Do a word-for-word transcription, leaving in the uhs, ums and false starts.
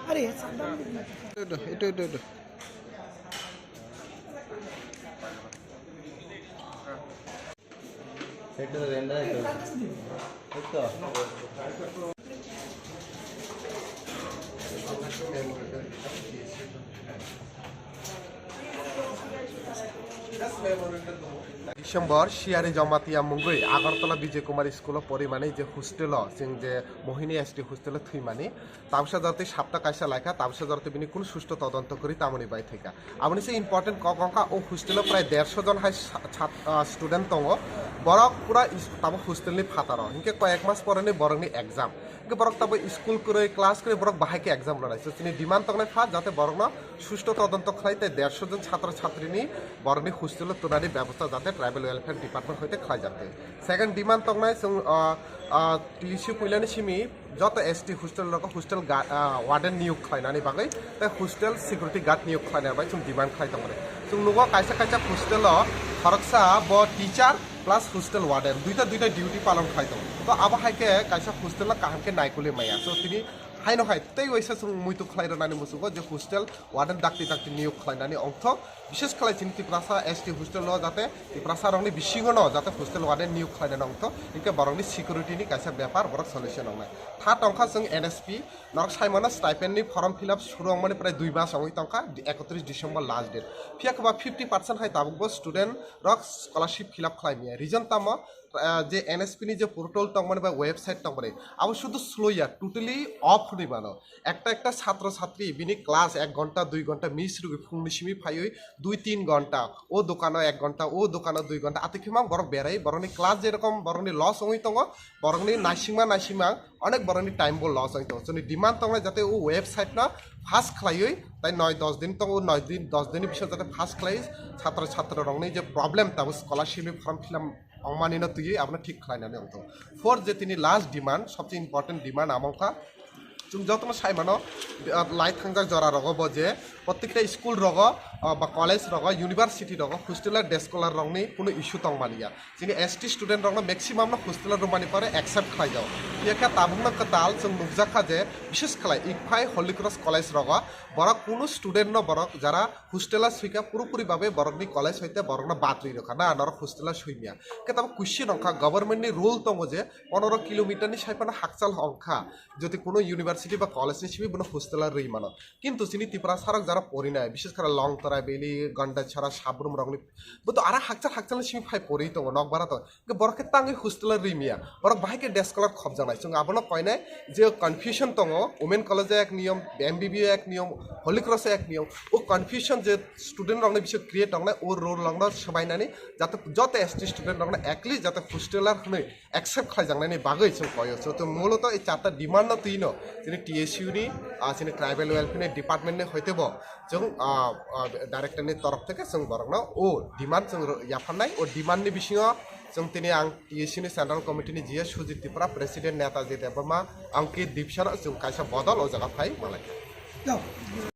Are, sadam. December, Siyari Jamatia mungwi Agartala Vijay Kumar School o porimani je hostel o, chwng je Mohini S T hostel o thwimani, tabuksa jorti sapta kaisa laikha, tabuksa jorti bini kunu susto todonto kwrwi tamoni bai thwikha. Aboni se important kok wngkha, o hostel o prai dersho jon hai sa-, chat-, ah, student tongo, borok pura is-, tabuk hostel ni phataro, hinkhe koyek mas poreni borokni exam, hinkhe borok tabuk school kwrwi, class kwrwi, borok bahai khe exam rwnai. So, chini demand tongnai pha jate borokno susto todonto khlai tei dersho jon chhatro chhatrini borokni hostel o tonani bebosta jate Tribal Welfare Department hoite khlaijak tei. Second demand tongnai chwng, ah, ah, T C puilani simi joto S T hostel rogo hostel guard, ah, warden niyok khlainani bagwi tei hostel security guard niyok khlaina bai chwng demand khlai tongmani. Chwng nugo kaisa kaisa hostel o khoroksa bo teacher plus hostel warden duita duita duty palon khlai tongo. To abo hai khe kaisa hostel no kaham khe naikolwi maya. So tini haino hai tei waisa chwng muitu khlai rwnani muchungo je hostel warden dakti dakti niyok khlainani ongthok, bishes khlai chini Tiprasa S T hostel o jate Tiprasa rokni bisingo no jate hostel warden niyok khlainani ongthok, hinkhe borokni security ni kaisa bepar borok solution wngnai. Tha tongkha chwng N S P, norok saimano stipend ni form fill up suru wngmani prai dui mas wngwi tongkha, ekotris December last date. Phiya khe ba fifty percent hai tabukbo student rok scholarship fill up khlai maya. Reason tamo, ah, je N S P ni je portal tongmani ba website tongmani, abo sudu slow ya, totally off hwnwi mano. Ekta ekta chhatro chhatri bini class ek ghonta dui ghonta miss rwgwi phungni simi phaiwi dui tin ghonta, o dokano ek ghonta, o dokano dui ghonta, atwi khe mang borok berai, borokni class jerokom borokni loss wngwi tongo, borokni naisingma naisingma onek borokni time bo loss wngwi tongo. Chwngni demand tongnai jate o website no fast khlaiwi, tai noi dos din tongo, noi din dos din ni bisingo jate fast khlaiwi chhatro chhatri rokni je problem tabuk scholarship ni form fill up wngmani no twiwi abono thik khlainani wngthok. Fourth je tini last demand, sobse important demand amo wngkha, chwng jotono saimano, ah, lai thangjak jora rogo bo je protekta school rogo, ah, ba college rogo, university rogo hostel o day scholar rokni kunu issue tongmani ya. Chini S T student rokno maximum no hostel o rwmani pore accept khlai jao. Phiya khe tabukno kwtal chwng nukjakha je, bishes khlai Ikphai Holy Cross College rogo borok kunu student no borok jara hostel o swikha purupuri babe borokni college hoite borokno bad rwi rwkha na norok hostel o swimya. Khe tabuk question wngkha, government ni rule tongo je ponoro kilometer ni sai phano hakchal wngkha, jodi kuno university ba college ni simi bono hostel o rwi mano. Kintu chini Tiprasa rok jara porinai, bishes kore Longtara Valley, Gandachara, Sabrum rokni, bo to ara hakchal hakchal ni simi phai pori tongo, nokbara to. Hingke borok khe tangwi hostel o rwi maya, borok bahai khe day scholar khopjaknai. Chwng abono koinai je confusion tongo, Women College o ek niyom, M B B o ek niyom, Holy Cross o ek niyom, o confusion je student rokni bisingo create tongnai, o rule rokno swbainani jate joto S T student rokno at least jate hostel o hwnwi accept khlaijaknani bagwi chwng koyo. So, to muloto ei charta demand no twino chini T S U ni, ah, chini tribal welfare ni department ni hoite bo chwng, ah, ah, director ni torof theke chwng borokno o demand chwng ro-, yapharnai. O demand ni bisingo chwng tini ang T S U ni central committee ni G S Sujit Tripura, president Netaji Debbarma, Ankit Dipsano chwng kaisa bodol o jaga phai malaikha.